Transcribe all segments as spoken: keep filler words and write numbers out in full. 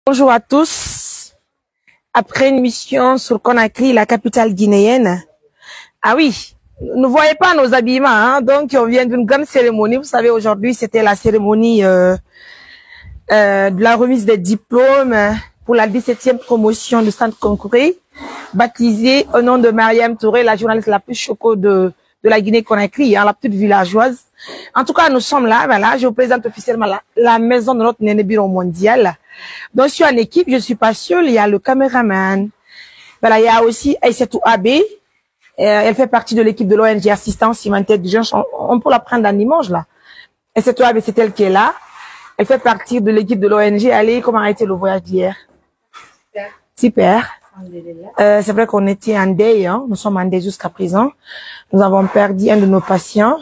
Bonjour à tous. Après une mission sur Conakry, la capitale guinéenne, ah oui, ne voyez pas nos habillements, hein, donc on vient d'une grande cérémonie. Vous savez, aujourd'hui, c'était la cérémonie euh, euh, de la remise des diplômes pour la dix-septième promotion de Centre Congrès, baptisée au nom de Mariam Touré, la journaliste la plus choco de, de la Guinée-Conakry, hein, la petite villageoise. En tout cas, nous sommes là, voilà, je vous présente officiellement la, la maison de notre Néné Bureau Mondial. Donc, je suis en équipe, je suis pas seule, il y a le caméraman. Voilà, il y a aussi Aïssatou Abbé, euh, elle fait partie de l'équipe de l'O N G Assistance Humanitaire d'Urgence. On, on peut la prendre en image, là. Aïssatou Abbé, c'est elle qui est là. Elle fait partie de l'équipe de l'O N G. Allez, comment a été le voyage d'hier? Super. Euh, c'est vrai qu'on était en deuil, hein. Nous sommes en deuil jusqu'à présent. Nous avons perdu un de nos patients.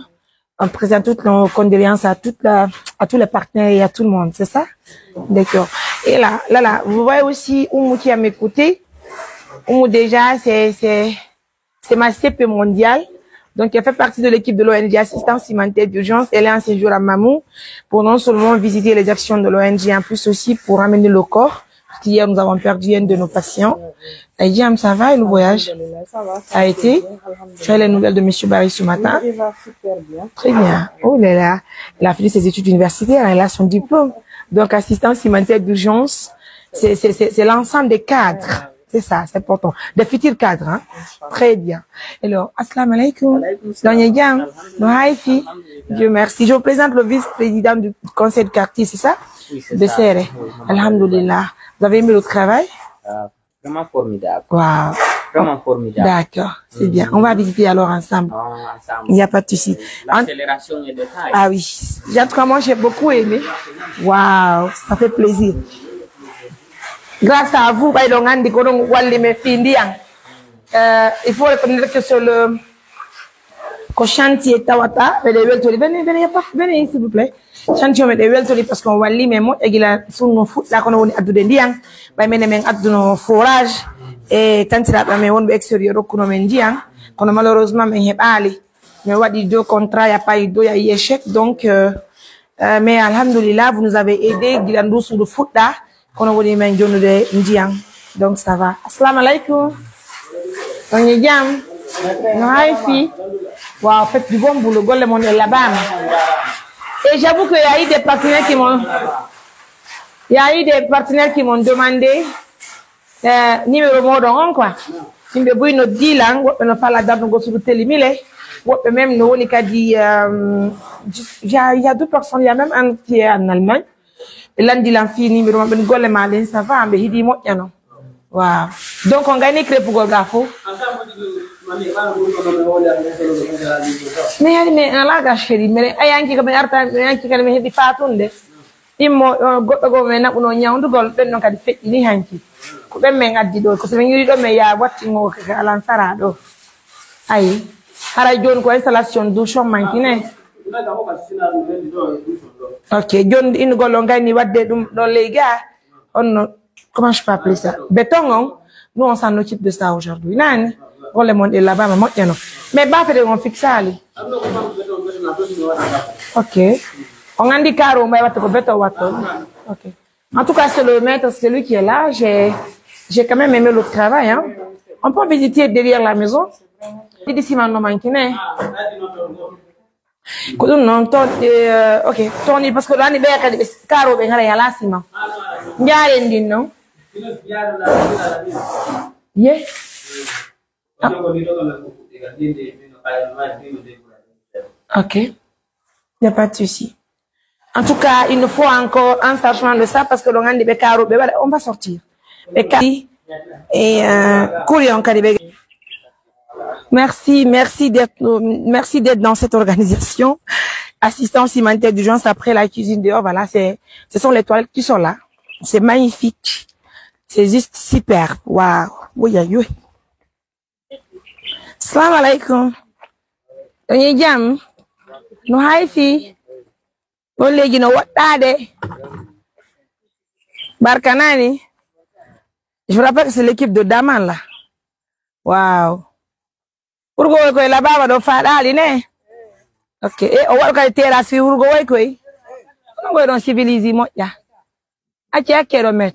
On présente toutes nos condoléances à toute la, à tous les partenaires et à tout le monde, c'est ça? D'accord. Et là, là, là, vous voyez aussi Oumou qui est à mes côtés. Oumou, déjà, c'est, c'est, c'est ma C P mondiale. Donc, elle fait partie de l'équipe de l'O N G Assistance Humanitaire d'Urgence. Elle est en séjour à Mamou pour non seulement visiter les actions de l'O N G, en plus aussi pour ramener le corps. Parce qu'hier, nous avons perdu un de nos patients. Aïdjam, ça va et le voyage a été? Tu as les nouvelles de Monsieur Barry ce matin? Il va super bien. Très bien. Oh là là. Il a fini ses études universitaires, il a son diplôme. Donc, assistance humanitaire d'urgence, c'est, c'est, c'est, c'est l'ensemble des cadres. C'est ça, c'est important. Des futurs cadres, hein? Très bien. Alors, assalamu alaikum. Alaikum salam. Doña Jam, no hay fi? Alhamdulillah. Dieu merci. Je vous présente le vice-président du conseil de quartier, c'est ça? Oui, c'est ça. Besere. Oui, alhamdulillah. Alhamdulillah. Vous avez aimé le travail? Ah, vraiment formidable. Wow. Vraiment formidable. D'accord, c'est bien. On va visiter alors ensemble. Ah, ensemble. Il n'y a pas de souci. L'accélération et le taille. Ah oui. En tout cas, moi, j'ai beaucoup aimé. Wow, ça fait plaisir. Grâce à vous, ɓay ɗon anndi ko ɗon walli men fii ndiyan. Euh, il faut reconnaître que sur le, ko chantier tawata, ɓeɗe weltori. Venez, venez, y a pas, venez, s'il vous plaît. Chantier o meɗe weltori parce que on walli men moƴƴa gila sunno fuɗɗa, kono woni addude ndiyan. Ɓay menen men adduno forage e tantiraɓe amen wonɓe extérieur rokkuno men ndiyan. Kono malheureusement men heɓaali. Mais waɗi deux contrats, y a pas eu deux, y a eu échec. Donc, euh, euh, mais alhamdulillah, vous nous avez aidé. Gila ndu suudu fuɗɗa, kono woni men jonnude ndiyan. Donc, ça va. Assalamu alaikum. On est jam. No hay fi. Waaw, faites du bon boulot. Golle mon e labama. Et j'avoue qu'il y a eu des partenaires qui m'ont, il y a eu des partenaires qui m'ont demandé Eh, numéro moɗon on quoi. Yimɓe buy noddi lan, woɓɓe no fala darnugol suudu teli mille, woɓɓe même no woni kadi, euh, il y a, il y a deux personnes, il y a même un qui est en Allemagne. Ɓe lanndi lan fii numéro maɓɓe, golle maa ɗen, ça va, ɓe hiɗi moƴƴa non. Waaw. Donc, on gagne crépugol ga fof. Mais yani, mais ala ga chéri, mais ay hanki ko mi arta, mais hanki kadi mi heɓi fatunde. Immo, o, goɗɗo goo men naɓuno ñawndugol, ɓen non kadi feƴƴini hanki. Ko ɓen men addi ɗo, ko so min yuri ɗo men yaa wattingo ka Alansara ɗo. Ayi, haray jooni ko installation douche on manki ne. Ok, jooni innugol on gayni wadde ɗum ɗon ley gaa. On no, comment je peux appeler ça? Béton on, nous on s'en occupe de ça aujourd'hui. Nani? Golle mon ɗe labama moƴƴa no. Mais bafede on fixali. Ok. On anndi carreau, mais wattu ko béton wattu. Ok. En tout cas, c'est le maître, c'est lui qui est là. J'ai, j'ai quand même aimé le travail, hein. On peut visiter derrière la maison. Ɗiɗi siman no manki ne. Ko ɗum noon, toon, eh, ok, toon ni, parce que ɗo anndi ɓeya kadi ɓe carreau ɓe ngara yala siman. Njaaren ndin noon. Ye. Ah. Ok. Il n'y a pas de souci. En tout cas, il nous faut encore un chargement de ça parce que l'on a des carreaux, ben voilà, on va sortir. Ɓe kadi, et, euh, courrier on kadi ɓe. Merci, merci d'être, merci d'être dans cette organisation. Assistance humanitaire d'urgence après la cuisine dehors, voilà, c'est, ce sont les toilettes qui sont là. C'est magnifique. C'est juste super. Waouh. Oui, aïe, aïe. Salamu alaikum. On est jam? No hay fi? Golleeji no woɗɗaade. Barka nani? Je vous rappelle que c'est l'équipe de Daman là. Waaw. Wurgo woy koy labama ɗo faɗaali ne. Ok. E o waɗo kadi terrasse fi wurgo woy koy. Kono ngoy ɗon civilisé moƴƴa. Acce hakke ɗo met.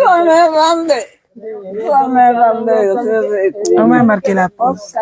Tuwa me bande. Tuwa me bande, yo sese. On va marquer la pause.